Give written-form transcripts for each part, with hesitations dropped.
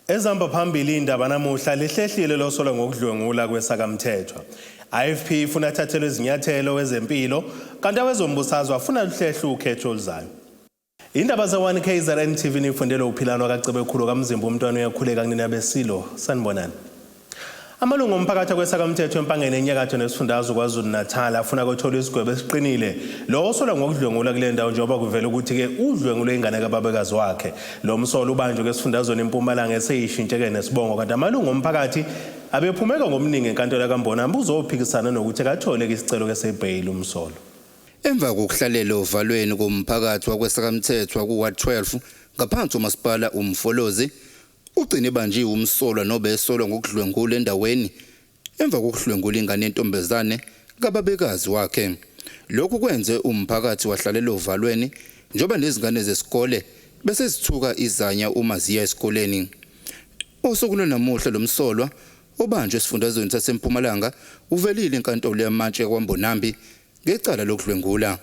Ezihamba phambili indaba namuhla lihlehlile losolwa ngokudlwengula kweSakamthethwa. IFP ifuna athathelwe izinyathelo wezempilo kanti awezombusazwe afuna luhlehle ukhetho oluzayo. Indaba ze-1 KZN TV nifundele uphilano kaCebekhulu kaMzimba umntwana uyakhuleka kunina besilo. Sanibonani. Amalungu omphakathi akweSakamthetho eMpangeni enyakatho nesifundazwe KwaZulu-Natal afuna kuthola isigwebo esiqinile lo osolwa ngokudlwengula kule ndawo njengoba kuvela ukuthi-ke udlwengule ingane kababekazi wakhe. Lo msolwa ubanjwe kesifundazweni iMpumalanga eseyishintsheke nesibongo kanti amalungu omphakathi abephumeka ngobuningi enkantolo yaKaMbonambi uzophikisana nokuthi akathole-ke isicelo ke sebheyili umsolwa. Emva kokuhlalela ovalweni komphakathi wakweSakamthethwa ku-Ward 12 ngaphansi komasipala uMfolozi, ugcine ebanjiwe umsolwa nobesolwa ngokudlwengula endaweni emva kokudlwengula ingane yentombazane kababekazi wakhe. Lokhu kwenze umphakathi wahlalela ovalweni njengoba nezingane zesikole bese zithuka izanya uma ziya esikoleni. Osukwini lwanamuhla lo msolwa obanjwe esifundazweni saseMpumalanga uvelile enkantolo yamantshi yaKwaMbonambi ngecala lokudlwengula.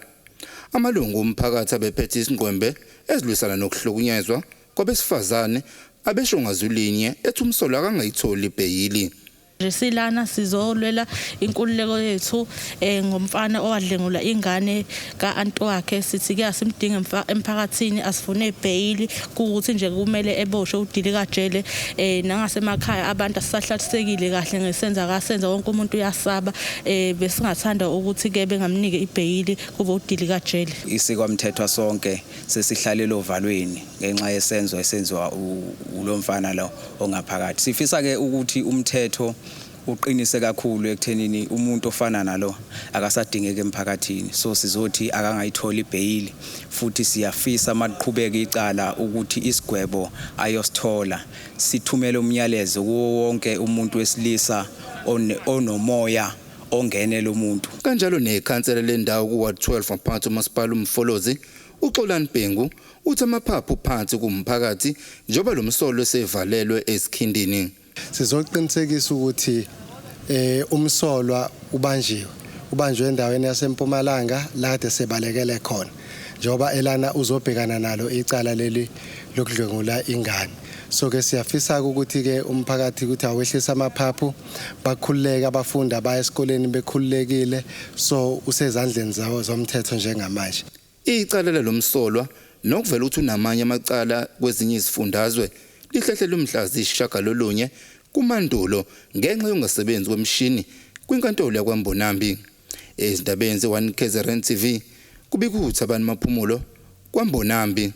Amalungu omphakathi abephethe izingqwembe ezilwisana nokuhlukunyezwa kwabesifazane abesho ngazwi linye ethi umsolwa akangayitholi ibheyili. Silana sizolwela inkululeko yethu ngomfana owadlengula ingane ka-anti wakhe. Sithi ke asimdinge emphakathini, asifune ibheyili, kuwukuthi nje kumele eboshwe udilikajele. Nangasemakhaya abantu asisahlalisekile kahle ngesenza kasenza, wonke umuntu uyasaba. Besingathanda ukuthi ke bengamnike ibheyili, kube udilikajele. IsiKwaMthethwa sonke sesihlalela ovalweni ngenxa yesenzo esenziwa ulomfana lo ongaphakathi. Sifisa ke ukuthi umthetho uqinise kakhulu ekuthenini umuntu ofana nalo akasadingeki emphakathini. So sizothi akangayithola ibheyili, futhi siyafisa maqhubeka icala ukuthi isigwebo ayosithola sithumele umyalezo kuwo wonke umuntu wesilisa onomoya ongenela umuntu. Kanjalo nekhansela lendawo ku-Ward 12 ngaphansi umasipala uMfolozi, uXolani Bhengu, uthi amaphaphu phansi kumphakathi njengoba lo msolwa esevalelwe esikhindini. Sizoqinisekisa ukuthi umsolwa ubanjiwe, ubanjwe endaweni yaseMpumalanga la kade sebalekele khona, njengoba elana uzobhekana nalo icala leli lokudlwengula ingane. So ke siyafisa ukuthi ke umphakathi ukuthi awehlise amaphaphu, bakhululeke abafundi abaya esikoleni bekhululekile. So usezandleni zawo zomthetho njengamanje. Icala lomsolwa nokuvela ukuthi unamanye amacala kwezinye izifundazwe lihlehlele umhla ziyisishiyagalolunye kuMandulo ngenxa yokungasebenzi kwemishini kwinkantolo yaKwaMbonambi. Ezindabeni ze-1 KZN TV kubika uThabani Maphumulo, KwaMbonambi.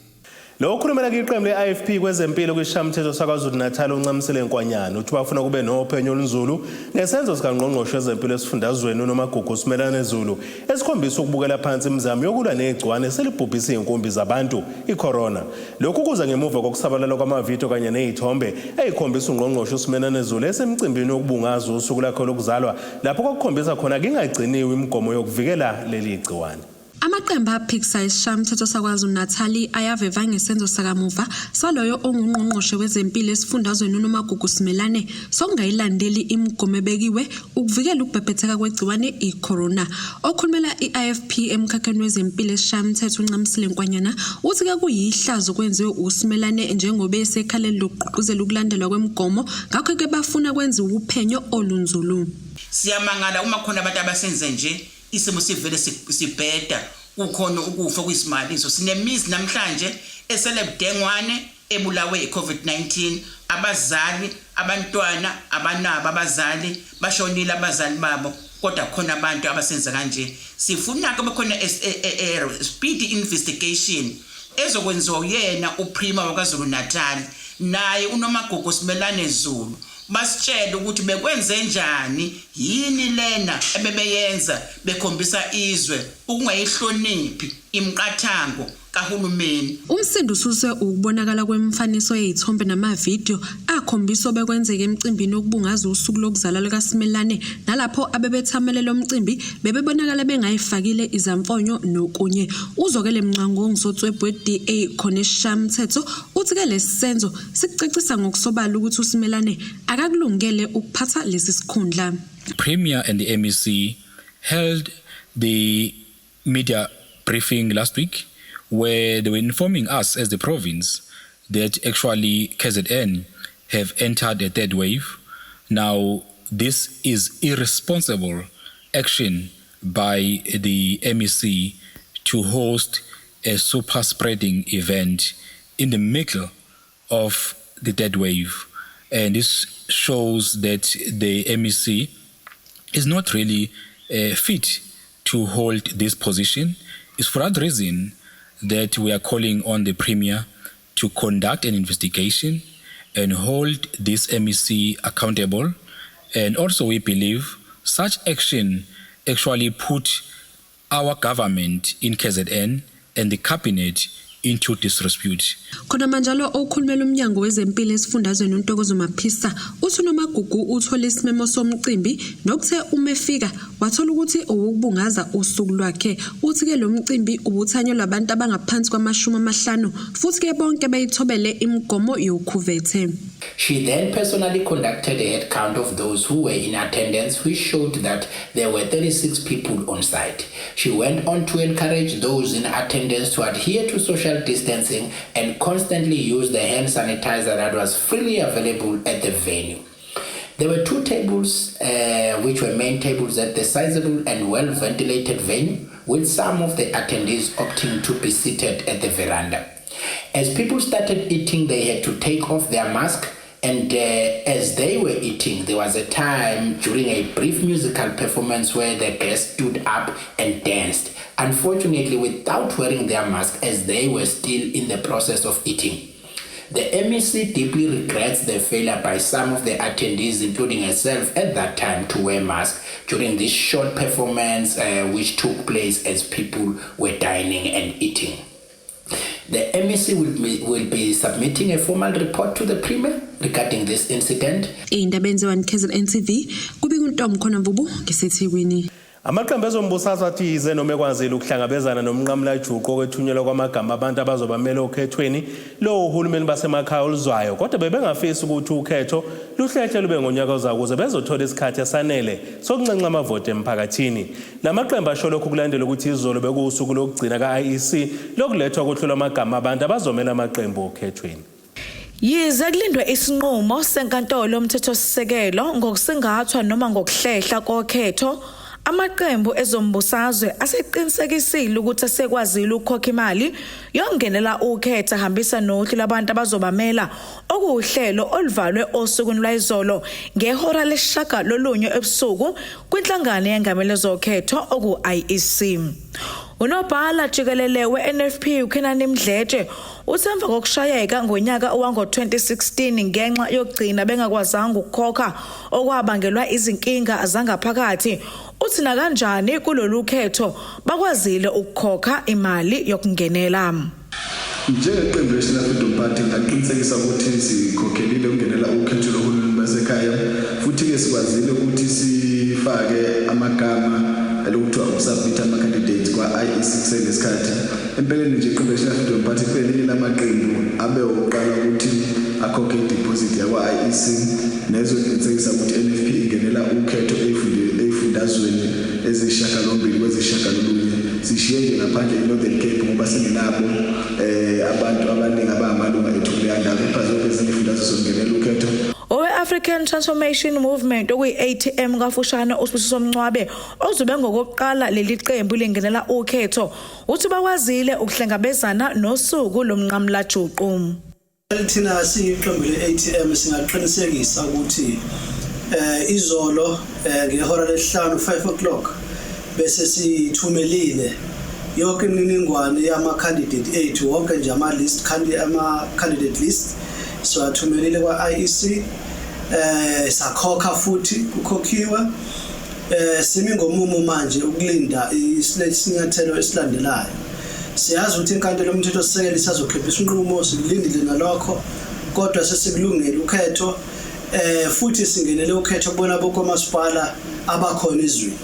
Lo okhulumela iqembu le-IFP kwezempilo kwisishayamthetho saKwaZulu-Natal uNcamisile Nkwanyana uthi bafuna kube nophenyo olunzulu ngesenzo sikangqongqoshe wezempilo esifundazweni uNomagugu Simelane Zulu esikhombisa ukubukela phansi imizamo yokulwa negciwane eselibhubhisa izinkumbi zabantu, i-corona. Lokhu kuza ngemuva kokusabalala kwamavidiyo kanye nezithombe eyikhombisa ungqongqoshe uSimelane Zulu esemcimbini wokubungaza usuku lwakhe lokuzalwa lapho kwakukhombisa khona kingagciniwe imigomo yokuvikela leli gciwane. Amaqembu aphikisa isishayamthetho saKwaZulu-Natal ayaveva ngesenzo sakamuva saloyo ongungqongqoshe wezempilo esifundazweni uNomagugu Simelane sokungayilandeli imigomo ebekiwe ukuvikela ukubhebhetheka kwegciwane i-corona. Okhulumela i-IFP emkhakheni wezempilo esishayamthetho uNcamisile Nkwanyana uthi ke kuyihlazo kwenziwe uSimelane njengoba esekhaleni lokugqugquzela ukulandelwa kwemigomo, ngakho-ke bafuna kwenziwe uphenyo olunzulu. Siyamangala uma khona abantu abasenze nje, isimo sivele sibheda, kukhona ukufa okuyisimangaliso. Sinemizi namhlanje eselebudengwane ebulawe i-COVID-19, abazali, abantwana abanabo abazali, bashonile abazali babo, kodwa khona abantu abasenza kanje. Sifuna kube khona speedy investigation ezokwenziwa uyena uPremier waKwaZulu Natal naye uNomagugu Simelane Zulu, basitshele ukuthi bekwenze njani, yini lena ebebeyenza bekhombisa izwe ukungayihloniphi imiqathango kahulumeni. Umsindo ususwe ukubonakala kwemifaniso yezithombe namavidiyo akhombisa obekwenzeka emcimbini wokubungaza usuku lokuzalwa lukaSimelane, nalapho abebethamele lo mcimbi bebebonakala bengayifakile izamfonyo nokunye. UZwakele Mncwango ongusotswebhu we-DA khona esishayamthetho uthi-ke lesi senzo sikucacisa ngokusobala ukuthi uSimelane akakulungele ukuphatha lesi sikhundla. Premier and the MEC held the media briefing last week where they were informing us as the province that actually KZN have entered a third wave. Now, this is irresponsible action by the MEC to host a super spreading event in the middle of the third wave. And this shows that the MEC is not really fit to hold this position. It's for that reason that we are calling on the Premier to conduct an investigation and hold this MEC accountable. And also we believe such action actually put our government in KZN and the cabinet into disrepute. Khona manjalo, okhulumela umnyango wezempilo esifundazweni uNtokozo Maphisa uthi uNomagugu uthole isimemo somcimbi nokuthe uma efika wathola ukuthi owokubungaza usuku lwakhe. Uthi-ke lo mcimbi ubuthanyelwa abantu abangaphansi kwama-50 futhi-ke bonke beyithobele imigomo yokhuvethe. She then personally conducted a head count of those who were in attendance, which showed that there were 36 people on site. She went on to encourage those in attendance to adhere to social distancing and constantly use the hand sanitizer that was freely available at the venue. There were two tables, which were main tables at the sizable and well ventilated venue, with some of the attendees opting to be seated at the veranda. As people started eating, they had to take off their mask. And as they were eating, there was a time during a brief musical performance where the guests stood up and danced, unfortunately, without wearing their mask as they were still in the process of eating. The MEC deeply regrets the failure by some of the attendees, including herself at that time, to wear masks during this short performance, which took place as people were dining and eating. The MEC will be submitting a formal report to the Premier regarding this incident. Ey'ndabeni ze-1 KZN TV kubika uNtombi khona Mvubu ngiseThekwini. Amaqembu ezombusazwe athi yize noma ekwazile ukuhlangabezana nomnqamulajuqu okwethunyelwa kwamagama abantu abazobamela okhethweni lo uhulumeni basemakhaya oluzwayo, kodwa bebengafisi ukuthi ukhetho luhlehle lube ngonyaka ozayo ukuze bezothola isikhathi esanele sokunxenxa amavoti emphakathini. Lamaqembu asho lokhu kulandela ukuthi izolo bekuwusuku lokugcina ka-IEC lokulethwa kohlelo amagama abantu abazomela amaqembu okhethweni. Yize kulindwe isinqumo senkantolo yomthethosisekelo ngokusingathwa noma ngokuhlehla kokhetho, amaqembu ezombusazwe aseqinisekisile ukuthi asekwazile ukukhokha imali yokungenela ukhetho ahambisa nohlu labantu abazobamela, okuwuhlelo oluvalwe osukwini lwayizolo ngehora lesi-9 ebusuku kwinhlangano yengamele zokhetho oku-IEC. Unobhala jikelele we-NFP uKenani Mdletshe uthi emva kokushayeka ngonyaka owango-2016 ngenxa yokugcina bengakwazanga ukukhokha okwabangelwa izinkinga zangaphakathi, uthi nakanjani kulolu khetho bakwazile ukukhokha imali yokungenela. Njengeqembu le-National Freedom Party, ngaqinisekisa ukuthi sikhokhelile ukungenela ukhetho lohulumeni basekhaya, futhi-ke sikwazile ukuthi sifake amagama elokuthiwa ukusubmit ama-candidates kwa-IEC kusenesikhathi. Empeleni nje, iqembu le-National Freedom Party kulelinye lamaqembu abe oqala ukuthi akhokhe i-deposit yakwa-IEC nezoqinisekisa ukuthi i-NFP ingenela ukhetho ey'fundazweni eziyisishiyagalombili kwezishiyagalolunye. Sishiye nje ngaphandle i-Northern Cape ngoba singenabo abantu abaningi abangamalunga ethu kuleya ndawo, kepha zonke ezinye iy'fundazwe zongenela ukhetho. Owe-African Transformation Movement, okuyi-ATM kafushane, uSibusiso Mncwabe, ozobe ngokokuqala leli qembu lingenela ukhetho, uthi bakwazile ukuhlangabezana nosuku lomnqamulajuqu. Thina siyiqembu le-ATM singaqinisekisa ukuthi izolo ngehora lesihlanu, 5 o'clock, bese sithumelile yonke imininingwane yama-candidate ethu wonke nje, ama-list, ama-candidate list siwathumelile kwa-IEC, sakhokha futhi kukhokhiwe. Simi ngomumo manje ukulinda isinyathelo esilandelayo. Siyazi ukuthi inkantolo yomthetho sisekelo isazokhipha isinqumo, silindile nalokho, kodwa sesikulungele ukhetho, futhi singenele ukhetho kubona bonke omasipala abakhona ezweni.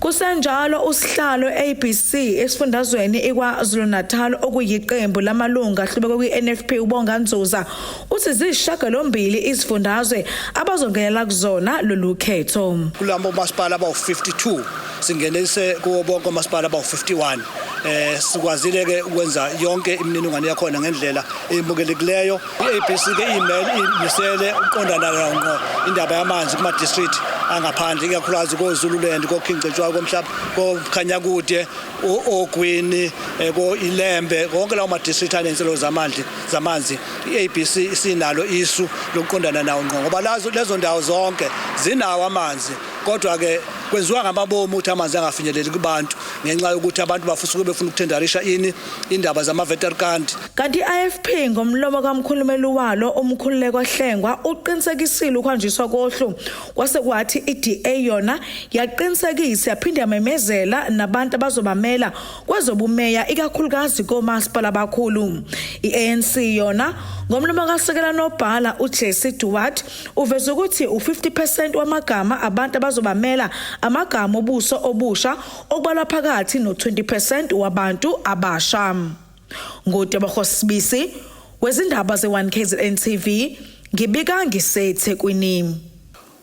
Kusenjalo usihlalo ABC esifundazweni iKwaZulu-Natal okuyiqembu lamalungu ahlubeke kwi-NFP uBonga Nzuza uthi ziyisishiyagalombili izifundazwe abazongenela kuzona lolu khetho. Kulabo masipala abawu-52 singenelise kuwo bonke omasipala abawu-51 sikwazile ke ukwenza yonke imininingwane yakhona ngendlela emukelekileyo. I-ABC ke imele imisele uqondana nayo ngqo indaba yamanzi kuma district angaphandle, ikakhulukazi koZululand, koKing Cetshwayo, komhlaba koKhanyakude, oGwini, ko-Ilembe, konke lawo ma-district anenselo zamandla zamanzi. I-ABC isinalo isu lokuqondana nawo ngqo ngoba lazo lezo ndawo zonke zinawo amanzi, kodwa ke kwenziwa ngamabomu ukuthi amanzi angafinyeleli kubantu ngenxa yokuthi abantu bafisa befuna ukuthendarisha ini indaba zama-waterkant. Kanti i-IFP ngomlomo kamkhulumeli walo uMkhuleko Hlengwa uqinisekisile ukuhanjiswa kohlu, kwase kwathi i-DA yona yaqinisekisa yaphinde yamemezela nabantu abazobamela kwezobumeya ikakhulukazi komasipala abakhulu. I-ANC yona ngomlomo kasekela nobhala uJesse Duarte uveza ukuthi u-50% wamagama abantu abazobamela amagama obuso obusha okubalwa phakathi no-20% wabantu abasha. NguTebogo Sibisi wezindaba ze-1 KZN TV ngibika ngiseThekwini.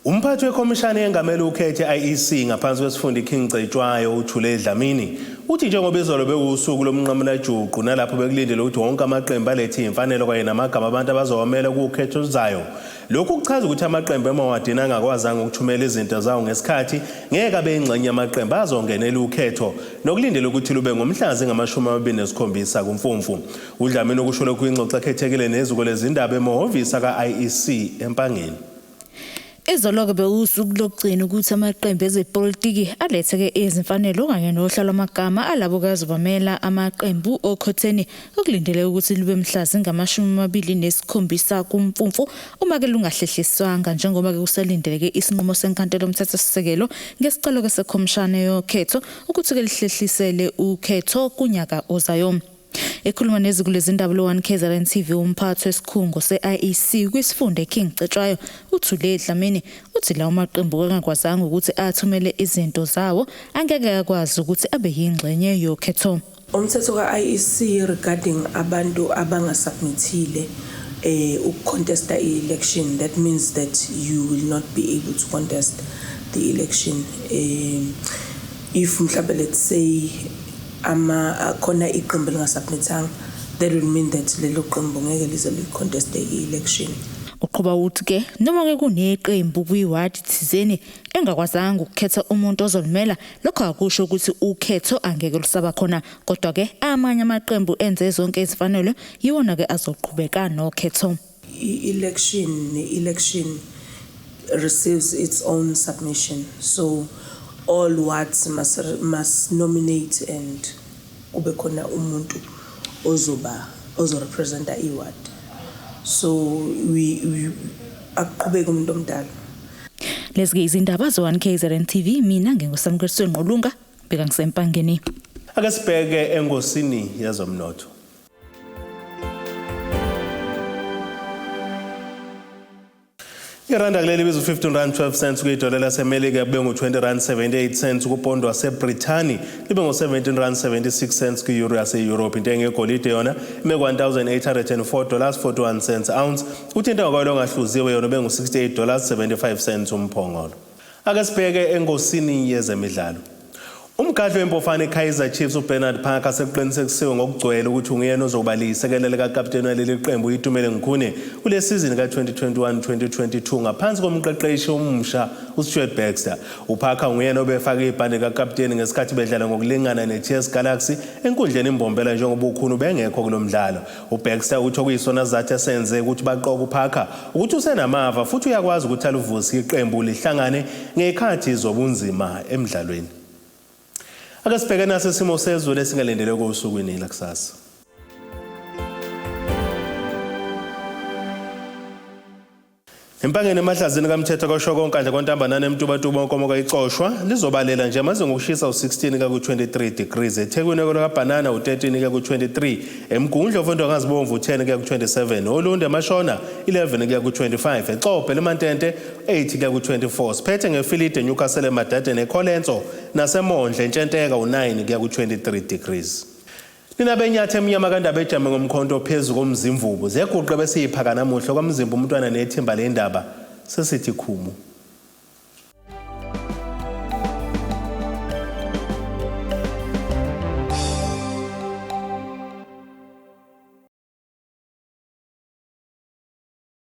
Umphathi wekhomishani engamele ukhetho IEC ngaphansi kwesifunda iKing Cetshwayo uThule Dlamini uthi njengoba izolo bekuwusuku lomnqamulajuqu nalapho bekulindele ukuthi wonke amaqembu alethe imfanelo kanye namagama abantu abazowamela kukhetho oluzayo. Lokhu kuchaza ukuthi amaqembu emawadini angakwazanga ukuthumela izinto zawo ngesikhathi ngeke abe ingxenye yamaqembu azongenela ukhetho nokulindele ukuthi lube ngomhla zingama-27 kuMfumfu. UDlamini ukusho lokhu ingxoxo ekhethekile neziko lezindaba emahhovisi aka-IEC eMpangeni. Izolo-ke bewusuku lokugcina ukuthi amaqembu ezepolitiki alethe-ke izimfanelo kanye nohla lwamagama alabo kazobamela amaqembu okhethweni okulindeleke ukuthi lube mhla zingama-27 kuMfumfu uma-ke lungahlehliswanga, njengoba-ke kusalindeleke isinqumo senkantolo yomthethosisekelo ngesicelo-ke sekhomishane yokhetho ukuthi-ke lihlehlisele ukhetho kunyaka ozayo. Ekhuluma neziko lezindaba lo-1 KZN TV umphathi wesikhungo se-IEC kwisifunda eKing Cetshwayo uThule Dlamini uthi lawo maqembu angakwazanga ukuthi athumele izinto zawo angeke akwazi ukuthi abe yingxenye yokhetho. Umthetho ka-IEC regarding abantu abangasubmithile ukucontesta i-election, that means that you will not be able to contest the election. If mhlawumbe, let's say, ama khona iqembu elingasubmithanga, that will mean that lelo qembu ngeke lize liconteste i-election. Uqhuba uthi ke noma ke kuneqembu kwiwadi thizeni engakwazanga ukukhetha umuntu ozolimela, lokho akusho ukuthi ukhetho angeke lusaba khona, kodwa ke amanye amaqembu enze zonke izifanelo yiwona ke azoqhubeka nokhetho. I-election ne-election receives its own submission, so all wards must nominate and kube khona umuntu ozoba ozorepresenta i-ward, so we akuqhubeke umuntu omdala. Lezi ke izindaba zo-1 KZN TV, mina nginguSamkeliso Ngqolunga, bheka ngisempangeni. Ake sibheke engosini yezomnotho. Iranda kuleli libiza u-15 rand 12 cents kwidola laseMelika, kube ngu-20 rand 78 cents kupondo waseBrithani, libe ngu-17 rand 76 cents kwi-euro yase-Europe. Intengo yegolide yona ime ku-1804 dollars 41 cents ounce, kuthi intengo kawele ongahluziwe yona ube ngu-68 dollars 75 cents umphongolo. Ake sibheke engosini yezemidlalo. Umgadli wempofane Kaizer Chiefs uBernard Parker sekuqinisekisiwe ngokugcwele ukuthi unguyena ozoba lisekela likakapteni waleli qembu Itumeleng Khune kule sizini ka-2021-2022 ngaphansi komqeqeshi omusha uStuart Baxter. UParker nguyena obefake ibhande kakapteni ngesikhathi bedlala ngokulingana ne-TS Galaxy enkundleni iMbombela, njengoba uKhune ubengekho kulo mdlalo. UBaxter uthi okuyisona sizathu esenze ukuthi baqoke uParker ukuthi usenamava futhi uyakwazi ukuthi aluvuse iqembu lihlangane ngezikhathi zobunzima emdlalweni. Ake sibheke naso isimo sezulu esingalindelwe osukwini lakusasa. Empangeni emahlazini kaMthetho kwaShoko Nkandla kwaNtambanana eMtubatuba uNkomo kayicoshwa lizobalela nje amazinga okushisa u-16 kuya ku-23 degrees. eThekwini kwelikaBhanana u-13 kuya ku-23, eMgungundlovu oNdongazibomvu u-10 kuya ku-27, oLundi eMashona 11 kuya ku-25, eXobho eLimantente 8 kuya ku-24. Siphethe ngeFilidi eNewcastle eMadadeni eColenso naseMondle eNtshenteka u-9 kuya ku-23 degrees. Nina benyathi emnyama kandaba ejame ngomkhonto phezu komzimvubu ziyaguqa bese iphaka namuhla kwamzimba umntwana nethimba lendaba sesithi khumu.